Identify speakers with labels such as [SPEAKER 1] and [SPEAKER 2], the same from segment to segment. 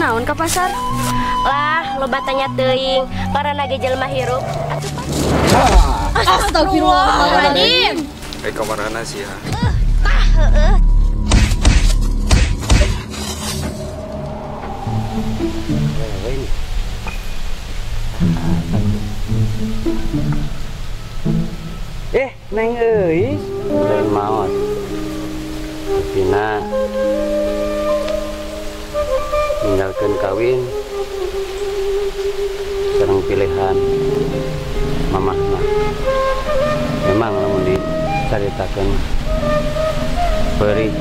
[SPEAKER 1] naon ka pasar? Lah, loba tanya teuing, karena ge jelema hirup. Astagfirullahaladzim.
[SPEAKER 2] Eh, kamarana sih ya.
[SPEAKER 1] Tah, heueuh.
[SPEAKER 3] Eh, Neng euy, lain maot. Tina ninggalkeun kawin sareng pilihan mamahna. Memang lamun dicaritakeun perih.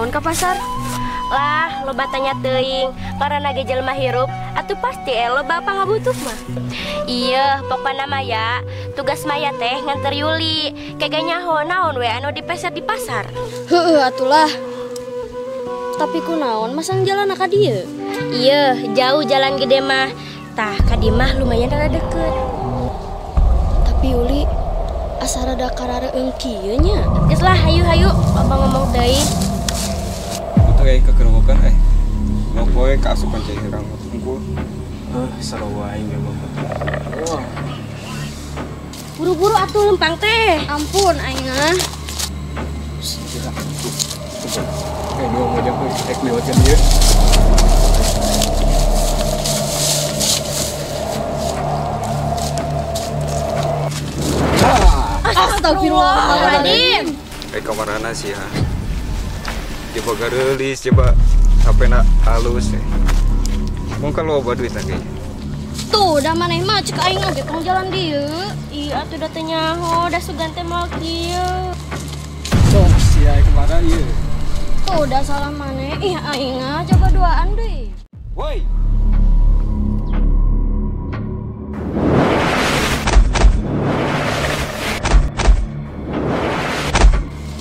[SPEAKER 1] Ke pasar? Lah, loba tanya teuing, karena ge jelema hirup atuh pasti loba pangabutuh mah. Iya, pokona mah ya, tugas Maya teh nganter Yuli, kagak nyaho naon we anu dipeser di pasar.
[SPEAKER 4] Heueuh atulah. Tapi kunaon masang jalan ka dieu?
[SPEAKER 1] Iya, jauh jalan gede mah. Tah, ka dieu mah lumayan rada deket.
[SPEAKER 4] Tapi Yuli, Asa rada karareung kieu nya.
[SPEAKER 1] Geus lah hayu-hayu, loba ngomong teuing.
[SPEAKER 2] Putar aing kekerobokan eh. Ngopoe kaasupan cai herang unggul.
[SPEAKER 5] Sarua aing ge mah. Wah.
[SPEAKER 1] Buru-buru atuh lempang teh.
[SPEAKER 4] Ampun aing ah.
[SPEAKER 2] Dua mojang euy, ek lewatkeun ieu.
[SPEAKER 4] Astagfirullahaladzim.
[SPEAKER 2] Kamarana sih ya. Coba gareulis, coba HP-na halus. Mun kalau loba duit kayaknya.
[SPEAKER 4] Tuh, da maneh mah cek aing oge tong jalan dieu.
[SPEAKER 1] Ih, atuh da teu nyaho, da sugan teh moal kieu.
[SPEAKER 5] Tuh, sia kemana ieu?
[SPEAKER 4] Tuh, da salah maneh. Ih, aing ah coba duaan deui.
[SPEAKER 2] Woi.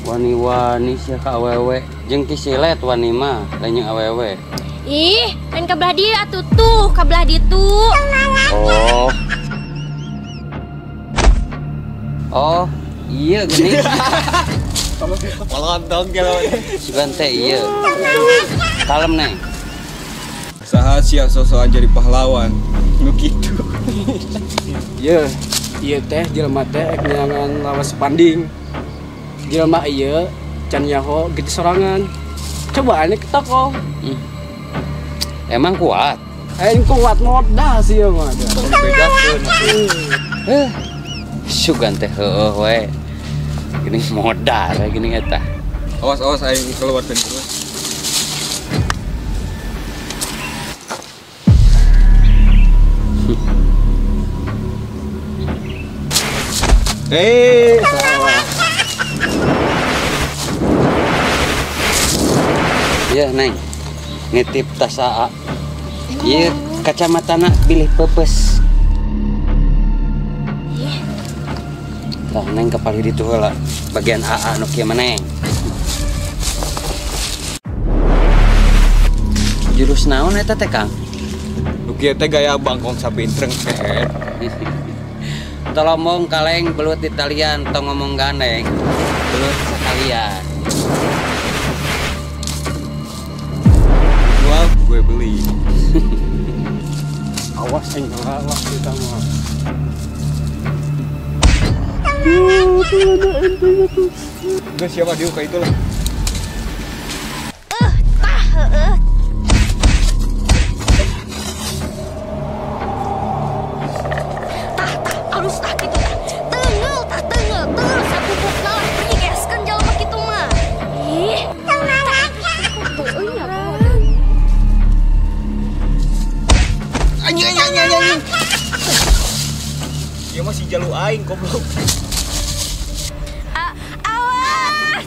[SPEAKER 3] Wani-wani sia ka awewe jeung ki silet wani mah lain jeung awewe.
[SPEAKER 1] Ih, lain ka belah dieu atuh tuh, ka belah ditu.
[SPEAKER 3] Oh. Oh, iya geuning.
[SPEAKER 2] Palontong kalau.
[SPEAKER 3] Sugan teh ieu. Kalem neng.
[SPEAKER 2] Saha sia sosokan jadi pahlawan. Nu kitu.
[SPEAKER 5] Ieu, ieu teh jelema teh ek neangan lawas panding. Jelema ieu can nyaho gitu sorangan. Coba ane ke toko.
[SPEAKER 3] Emang kuat?
[SPEAKER 5] Aing kuat modal sih ya mah.
[SPEAKER 2] Bedakeun.
[SPEAKER 3] Sugan teh heueuh we. Gini modal we gini eta.
[SPEAKER 2] Awas awas aing keluar terus. Salah.
[SPEAKER 3] Ya neng, nitip tas AA. Iya, kacamatana bilih pepes. Tah neng kapalih ditu heula bagian AA nu kieu mah neng. Jurus naon eta teh Kang?
[SPEAKER 2] Nu kieu teh gaya bangkong sapintreng kehet.
[SPEAKER 3] Tolomong kaleng belut di talian tong ngomong gandeng. Belut sekalian.
[SPEAKER 2] Jual gue beli.
[SPEAKER 5] Awas yang ngelawak kita mah.
[SPEAKER 2] Udah siapa dia kayak itulah.
[SPEAKER 1] Tah heueuh. Tah tah alus tah kitu tah. Teunggeul tah teunggeul, teunggeul sapupukna lah pergi jalma kitu mah. Ih. Tuh euy
[SPEAKER 2] Anjing anjing anjing anjing. Ieu mah si jalu aing goblok.
[SPEAKER 1] Awas.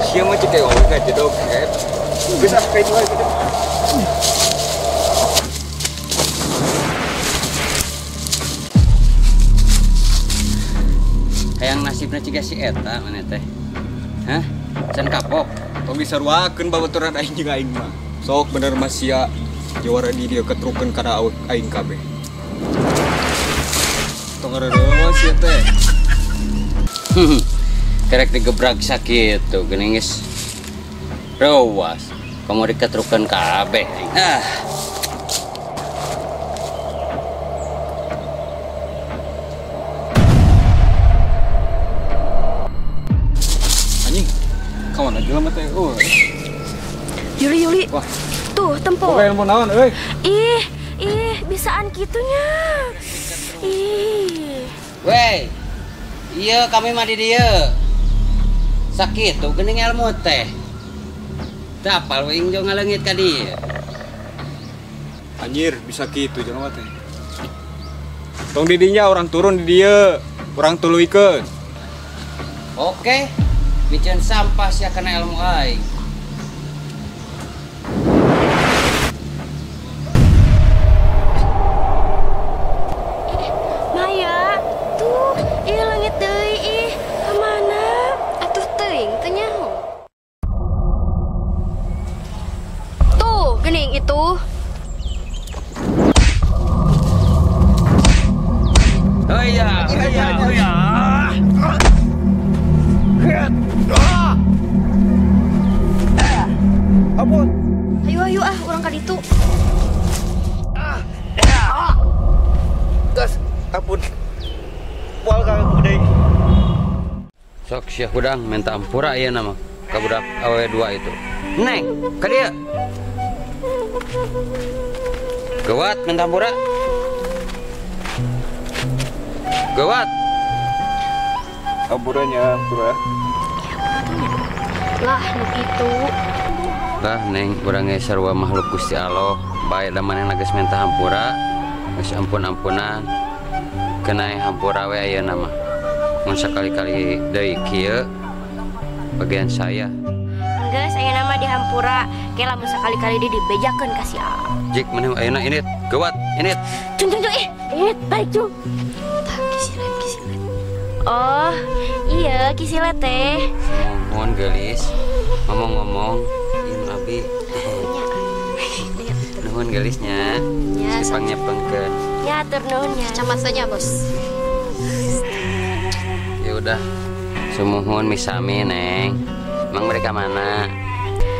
[SPEAKER 2] Sia mah cek owe ka jedog het. Geus ah ka itu we gitu.
[SPEAKER 3] Hayang nasibna ciga si eta maneh teh. Hah? Can kapok.
[SPEAKER 2] Tong disaruakeun babaturan aing jeung aing mah. Sok bener mah sia jawara di dieu ketrukeun kana aing kabeh. Tong ngareureuh sia teh.
[SPEAKER 3] Kerek digebrag sakitu geuning geus reuas. Komo diketrukeun kabeh. Ah.
[SPEAKER 2] Anjing. Kawan aja lama teh. Oh.
[SPEAKER 1] Yuli Yuli.
[SPEAKER 2] Wah.
[SPEAKER 1] Tuh tempo.
[SPEAKER 2] Boga ilmu naon euy?
[SPEAKER 1] Ih, ih, bisaan kitunya. Ih.
[SPEAKER 3] Wey. Iya kami mah di dieu. Sakitu geuning ilmu teh. Teu apal we injo ngaleungit ka dieu.
[SPEAKER 2] Anjir, bisa kitu jelema teh. Tong di dinya orang turun di dieu, urang tuluykeun.
[SPEAKER 3] Oke. Miceun sampah sia kana ilmu aing.
[SPEAKER 1] Maya, tuh, ih leungit deui ih. Ka mana?
[SPEAKER 4] Atuh teuing teu nyaho. Geuning itu.
[SPEAKER 3] Heuya, heuya, heuya.
[SPEAKER 2] Ampun.
[SPEAKER 4] Ayo ayo ah, urang ka ditu.
[SPEAKER 2] Gas, ampun. Moal ka gede.
[SPEAKER 3] Sok sia hudang minta ampura ieu nama ka budak awewe dua itu. Neng, ka dieu. Gawat minta ampura. Gawat.
[SPEAKER 2] Ampuranya, ampura.
[SPEAKER 4] Lah, nu kitu.
[SPEAKER 3] Lah neng, urang ge sarua makhluk Gusti Allah, bae da manehna geus minta hampura, geus ampun-ampunan. Keuna hampura we ayeuna mah. Mun sakali-kali deui kieu bagian saya.
[SPEAKER 1] Geus ayeuna mah dihampura, ke lamun sakali-kali deui dibejakeun ka si A.
[SPEAKER 3] Jik maneh ayeuna init, gawat, init.
[SPEAKER 1] Cung cung cung ih, init balik cung.
[SPEAKER 4] Tah kisilet kisilet.
[SPEAKER 1] Oh, iya kisilet teh.
[SPEAKER 3] Mohon geulis, ngomong-ngomong abi. Nuhun geulisnya.
[SPEAKER 1] Ya,
[SPEAKER 3] dipangnyepengkeun.
[SPEAKER 1] Ya, atur nuhun nya.
[SPEAKER 4] Kacamatanya, Bos.
[SPEAKER 3] Ya udah. Sumuhun misami, Neng. Emang mereka mana?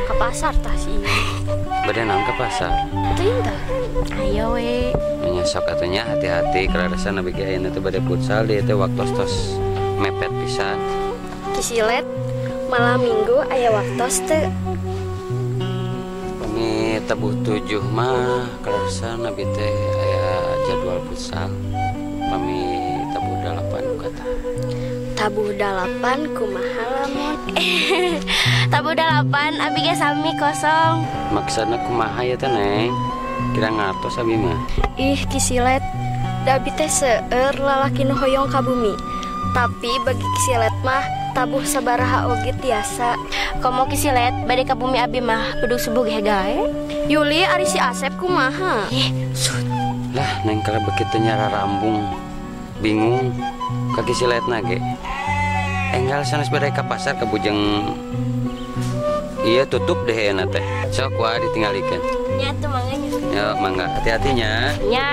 [SPEAKER 4] Ke pasar tah sih.
[SPEAKER 3] Bade naon ke pasar?
[SPEAKER 4] Teuing tah.
[SPEAKER 1] Ayo we.
[SPEAKER 3] Nya sok atuh nya hati-hati kaleresan abi ge ayeuna teh bade futsal dieu teh waktos tos mepet pisan.
[SPEAKER 4] Kisilet malam minggu aya waktos teu.
[SPEAKER 3] Pami tabuh 7 mah kaleresan abi teh aya jadwal futsal. Pami tabuh 8 buka tah.
[SPEAKER 4] Tabuh 8 kumaha lamun?
[SPEAKER 1] Tabuh 8 abi ge sami kosong.
[SPEAKER 3] Maksudna kumaha ya teh Neng? Kira ngatos abi mah.
[SPEAKER 4] Ih kisilet, da abi teh seueur lalaki nu hoyong ka bumi. Tapi bagi kisilet mah tabuh sabaraha oge tiasa.
[SPEAKER 1] Komo kisilet bade ka bumi abi mah bedug subuh ge gae.
[SPEAKER 4] Yuli ari si Asep kumaha?
[SPEAKER 1] Ih, sut.
[SPEAKER 3] Lah Neng kalau begitu nyara rambung bingung ka kisiletna ge. Enggal sanes bade ka pasar ka bujeng. Iya tutup deh euna teh. Sok wah ditinggalikeun.
[SPEAKER 1] Nya tuh mangga nya.
[SPEAKER 3] Ya mangga hati-hatinya.
[SPEAKER 1] Nya.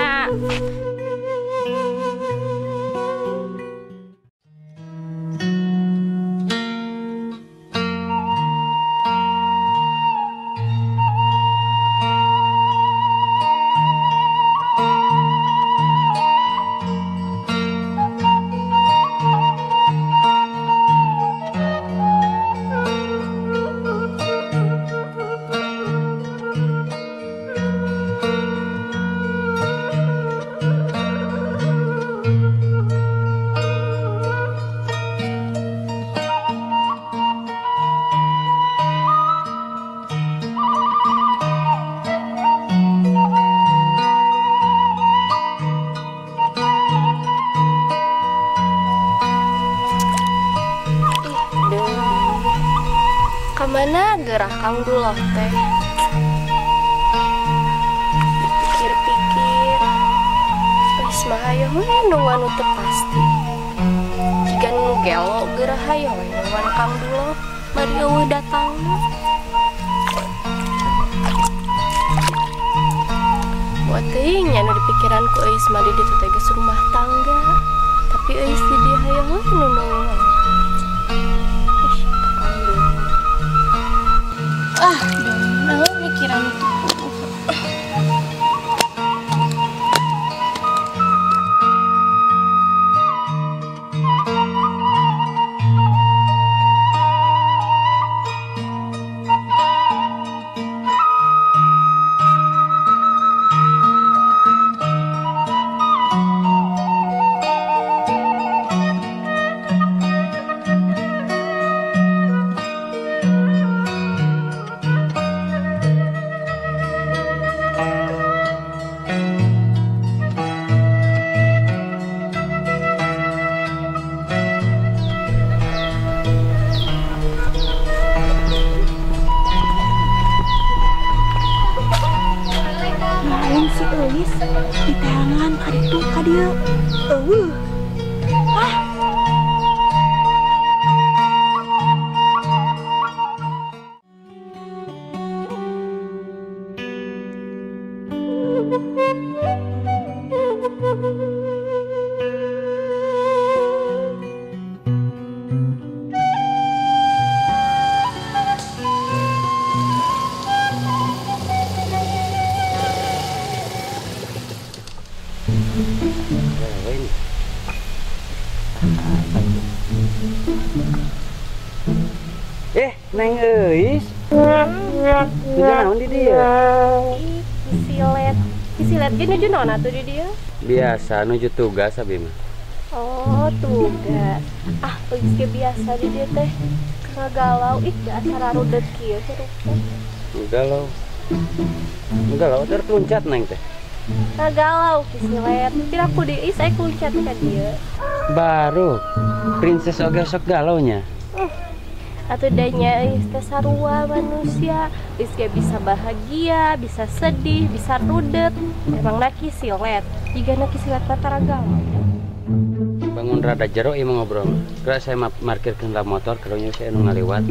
[SPEAKER 6] Kamana gerah Kang Duloh teh? Pikir-pikir, geus mah hayoh we nungguan nu teu pasti. Jiga nu gelo gerah hayoh we nungguan Kang Duloh, bari eueuh datangna. Buat teuing nya nu dipikiran ku Euis mah di ditu teh geus rumah tangga, tapi Euis di dieu hayoh we nu nungguan. Ah, naon mikiran itu.
[SPEAKER 7] Si Euis diteangan ka ditu ka dieu. Eueuh. Ah.
[SPEAKER 3] Neng Euis. Nuju naon di dieu?
[SPEAKER 1] Ih, silet. Silet ge nuju naon atuh di dieu?
[SPEAKER 3] Biasa nuju tugas abi mah.
[SPEAKER 1] Oh, tugas. Ah, geus ge biasa di dieu teh. Galau ih asa rarudet kieu hirup teh.
[SPEAKER 3] Galau. Galau teh luncat neng teh.
[SPEAKER 1] Galau Ki Silet. Piraku deui saya luncat ka dieu.
[SPEAKER 3] Baru princess oge sok galaunya.
[SPEAKER 1] Atuh danya euis teh sarua manusia, geus ge bisa bahagia, bisa sedih, bisa rudet. Emang na Ki Silet, jigana Ki Silet mah tara galau.
[SPEAKER 3] Bangun rada jero ieu mah ngobrol. Geura saya markirkeun lah motor karunya saya nu ngaliwat.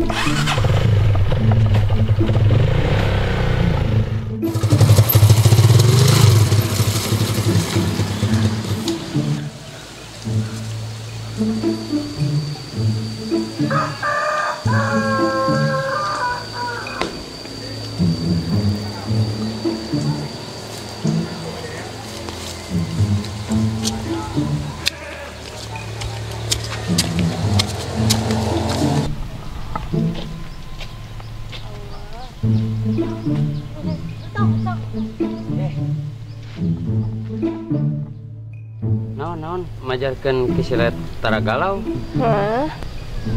[SPEAKER 3] Naon majarkeun Ki Silet tara galau?
[SPEAKER 1] Hah?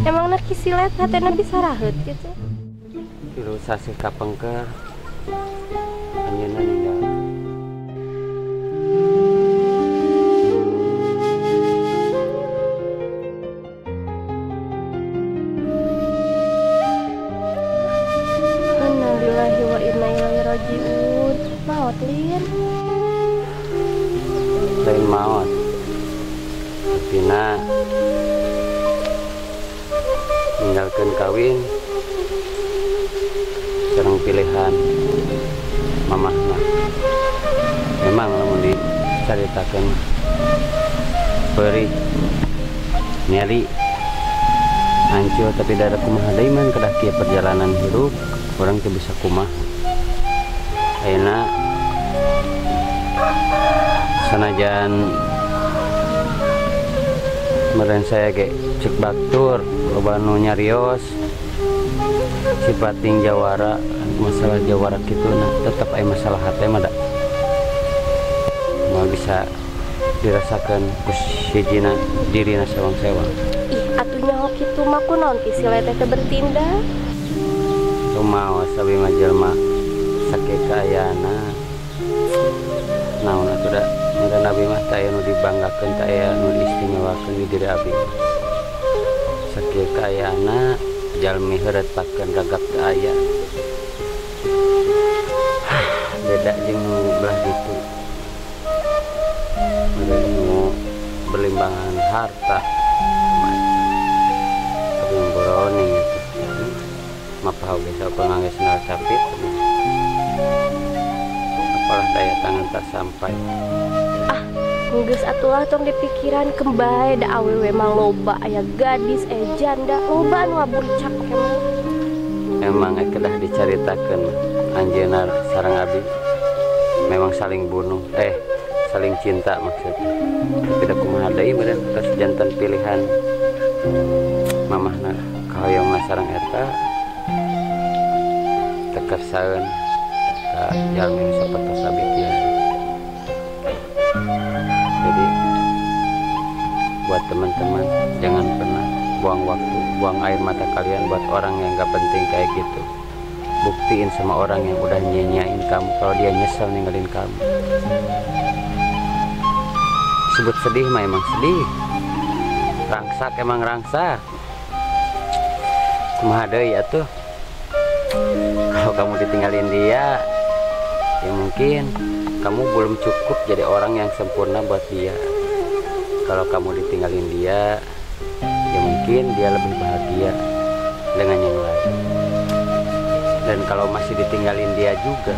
[SPEAKER 1] Emangna Ki Silet hatena bisa raheut kitu?
[SPEAKER 3] Tilu sasih kapengker anjeunna ninggal.
[SPEAKER 1] Innalillahi wa inna ilaihi rajiun. Maot lin.
[SPEAKER 3] Lain maot. Pina ninggalkeun kawin sareng pilihan mamahna. Memang lamun dicaritakeun perih nyeri hancur, tapi da kumaha deui man kedah kieu perjalanan hirup urang teu bisa kumaha. Ayeuna sanajan meren saya ge cek batur loba nu nyarios sipating jawara, masalah jawara kitu nah tetep aya masalah hate mah da moal bisa dirasakeun ku sijina dirina sewang-sewang.
[SPEAKER 1] Ih, atuh nyaho kitu mah kunaon Ki Silet teh bertindak?
[SPEAKER 3] Rumaos abi mah jelema sakieu kaayana naon atuh da meureun abi mah teh aya nu dibanggakeun, teh aya nu diistimewakeun di diri abi. Sakieu kaayana jalmi heureut pakeun gagap teu aya. Beda jeung nu belah ditu. Meureun nu berlimbangan harta tapi boroning itu. Mapah oge saukur ngangge sendal capit. Apalah daya tangan tak sampai.
[SPEAKER 1] Ah, geus atulah tong dipikiran kembae da awewe mah loba aya gadis, aya janda, loba anu ngaburcak emang.
[SPEAKER 3] Emang kedah dicaritakeun anjeunna sareng abi memang saling bunuh, saling cinta maksudnya. Tapi da kumaha deui meureun tos janten pilihan mamahna kahoyongna sareng eta teu kersaeun ka jalmi nu sapertos abi kieu. Jadi buat teman-teman jangan pernah buang waktu, buang air mata kalian buat orang yang gak penting kayak gitu. Buktiin sama orang yang udah nyanyain kamu kalau dia nyesel ninggalin kamu. Sebut sedih mah emang sedih, rangsak emang rangsak. Kumaha deui atuh. Kalau kamu ditinggalin dia, ya mungkin kamu belum cukup jadi orang yang sempurna buat dia. Kalau kamu ditinggalin dia, ya mungkin dia lebih bahagia dengan yang lain. Dan kalau masih ditinggalin dia juga,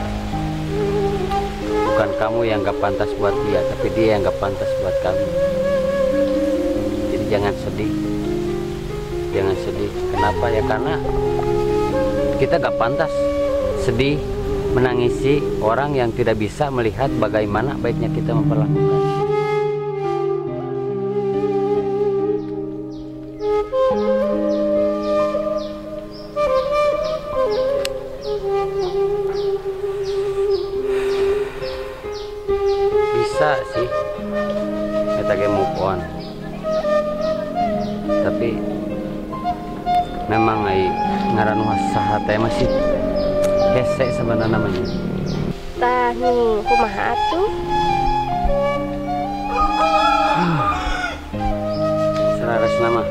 [SPEAKER 3] bukan kamu yang gak pantas buat dia, tapi dia yang gak pantas buat kamu. Jadi jangan sedih. Jangan sedih. Kenapa ya? Karena kita gak pantas sedih, menangisi orang yang tidak bisa melihat bagaimana baiknya kita memperlakukan. Bisa sih eta ge move on. Tapi memang ai ngaran saha teh masih hese sebenarnya namanya.
[SPEAKER 6] Tah nih, kumaha atuh?
[SPEAKER 3] Selaras nama.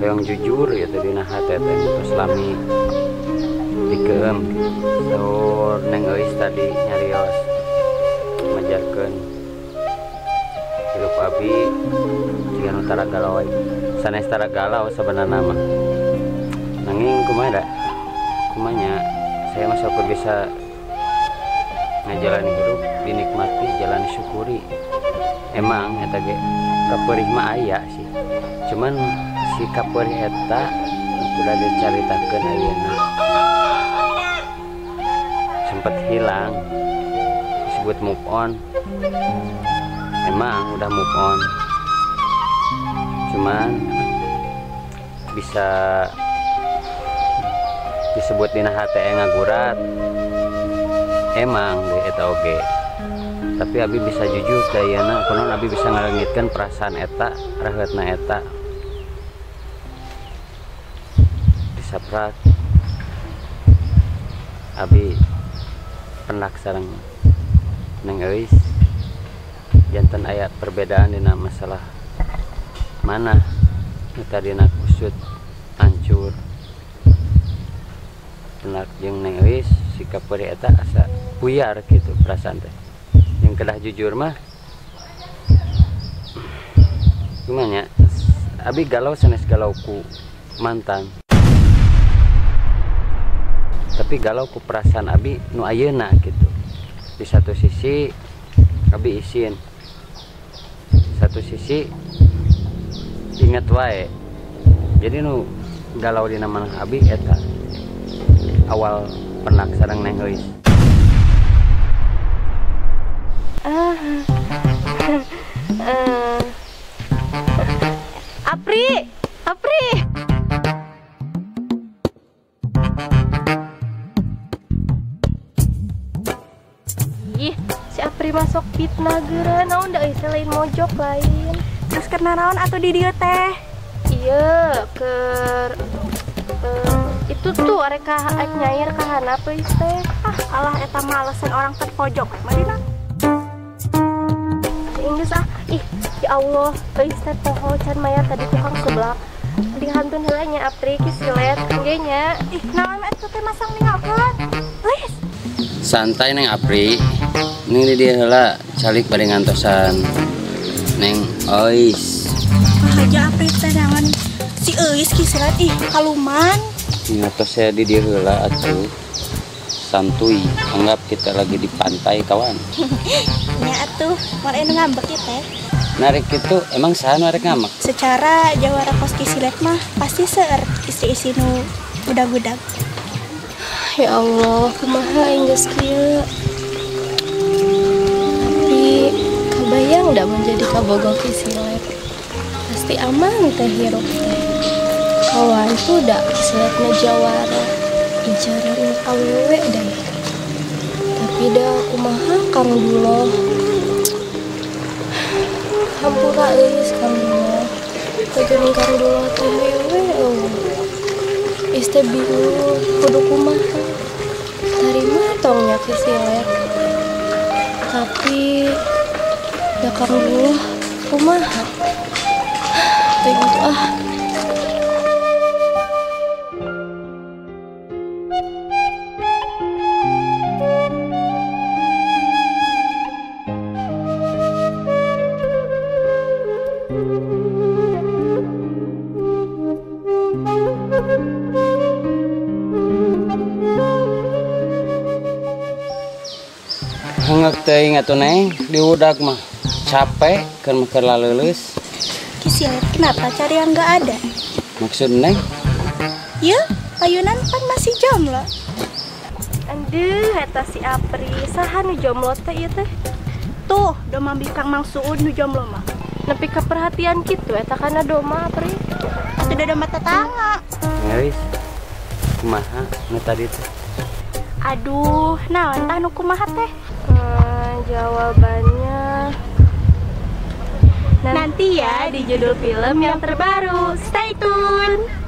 [SPEAKER 3] Yang jujur ya tadi nah hate teh terus lami dikeum saur Neng Euis tadi nyarios majarkeun hirup abi jiga nu tara galau sanes tara galau sebenarna mah nanging kumaha da kumanya saya mah sok bisa ngajalani hirup dinikmati jalani syukuri emang eta ge kapeurih mah aya sih cuman si kapeurih eta udah dicaritakeun ayeuna sempet hilang disebut move on emang udah move on cuman bisa disebut dina hate ngagurat emang deh eta oge tapi abi bisa jujur dayana kunaon abi bisa ngalengitkeun perasaan eta raheutna eta disaprak abi pendak sareng Neng Euis janten aya perbedaan dina masalah mana nu tadina kusut hancur pendak jeung Neng Euis sikap peurih eta asa buyar gitu perasaan teh yang kedah jujur mah gimana abi galau sanes galau ku mantan tapi galau ku perasaan abi nu ayeuna gitu di satu sisi abi isin satu sisi inget wae jadi nu galau dina manah abi eta awal pendak sareng Neng Euis.
[SPEAKER 6] Apri, Apri. Ih, si Apri masuk fitnah geura naon da euy lain mojok lain.
[SPEAKER 7] Terus keur naon atuh di dieu teh?
[SPEAKER 6] Iya, keur itu tuh arek arek nyair ka handap euy teh.
[SPEAKER 7] Ah, alah eta malesan orang terpojok madina.
[SPEAKER 6] Inggris ah, ih ya Allah, euy teh poho can mayar tadi tukang seblak. Dihantun heula nya Apri ki silet ge nya.
[SPEAKER 7] Ih, naon eta teh masang ninggalkeun? Euy.
[SPEAKER 3] Santai Neng Apri. Ning di dieu heula calik bade ngantosan Neng Euis.
[SPEAKER 7] Aja Apri teh naon si Euis ki silet ih kaluman.
[SPEAKER 3] Ngantos saya di dieu heula atuh. Santuy, anggap kita lagi di pantai kawan.
[SPEAKER 7] Nya atuh, mun anu ngambek ieu teh.
[SPEAKER 3] Narik itu emang saha nu arek ngambek?
[SPEAKER 7] Secara jawara kos ki silet mah pasti seueur istri-istri nu budak-budak.
[SPEAKER 6] Ya Allah, kumaha geus kieu. Tapi kabayang da mun jadi kabogoh ki silet. Pasti aman teh hirup teh. Kawan tuh da ki siletna jawara. Ijaran awewe dan tapi dah kumaha Kang Duloh hampura euis Kang Duloh tujuan Kang Duloh teh wewe euy teh bingung kudu kumaha tarima tong nya ki silet tapi da Kang Duloh kumaha teh gitu ah.
[SPEAKER 3] Hengek teuing atuh Neng, diudag mah capek keur keur laleuleus.
[SPEAKER 7] Ki silet kenapa cari yang enggak ada?
[SPEAKER 3] Maksud Neng?
[SPEAKER 7] Ya, ayunan pan masih jomblo.
[SPEAKER 6] Aduh, eta si Apri, saha nu jomblo teh ieu teh?
[SPEAKER 7] Tuh, doma bikang Mang Suud nu jomblo mah.
[SPEAKER 6] Nepi ka perhatian kitu eta kana doma Apri.
[SPEAKER 7] Atuh da doma tetangga.
[SPEAKER 3] Euis. Kumaha nu tadi teh?
[SPEAKER 7] Aduh, naon tah nu kumaha teh?
[SPEAKER 1] Jawabannya nanti ya di judul film yang terbaru. Stay tune.